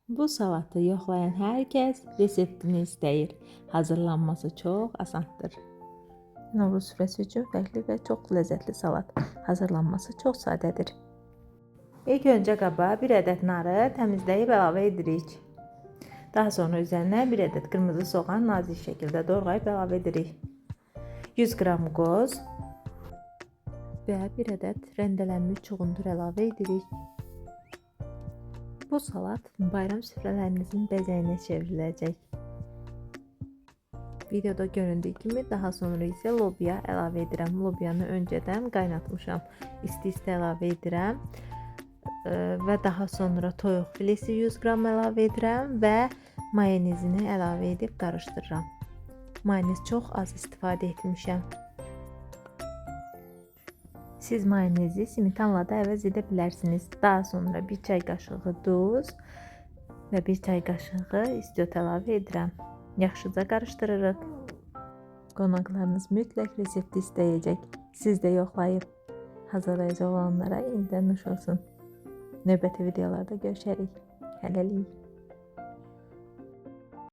Bu salatı yoxlayan hər kəs reseptini istəyir. Hazırlanması çox asandır. Novruz süfrəsi üçün fərqli və çox ləzzətli salat. Hazırlanması çox sadədir. İlk öncə qaba bir ədəd narı təmizləyib əlavə edirik. Daha sonra üzərinə bir ədəd qırmızı soğan nazik şəkildə doğrayıb əlavə edirik. 100 qram qoz və bir ədəd rəndələnmiş çuğundur əlavə edirik. Bu salat bayram süfrələrinizin bəzəyinə çevriləcək. Videoda göründüyü kimi daha sonra isə lobya əlavə edirəm. Lobyanı öncədən qaynatmışam. İsti-isti əlavə edirəm və daha sonra toyuq filesi 100 qram əlavə edirəm və mayonezini əlavə edib qarışdırıram. Mayonez çox az istifadə etmişəm. Siz mayonezi smetanla da əvəz edə bilərsiniz. Daha sonra bir çay qaşığı duz və bir çay qaşığı istiot əlavə edirəm. Yaxşıca qarışdırırıq. Qonaqlarınız mütləq resepti istəyəcək. Siz də yoxlayıb hazırlayacaq olanlara indidən nuş olsun. Növbəti videolarda görüşərik. Hələlik.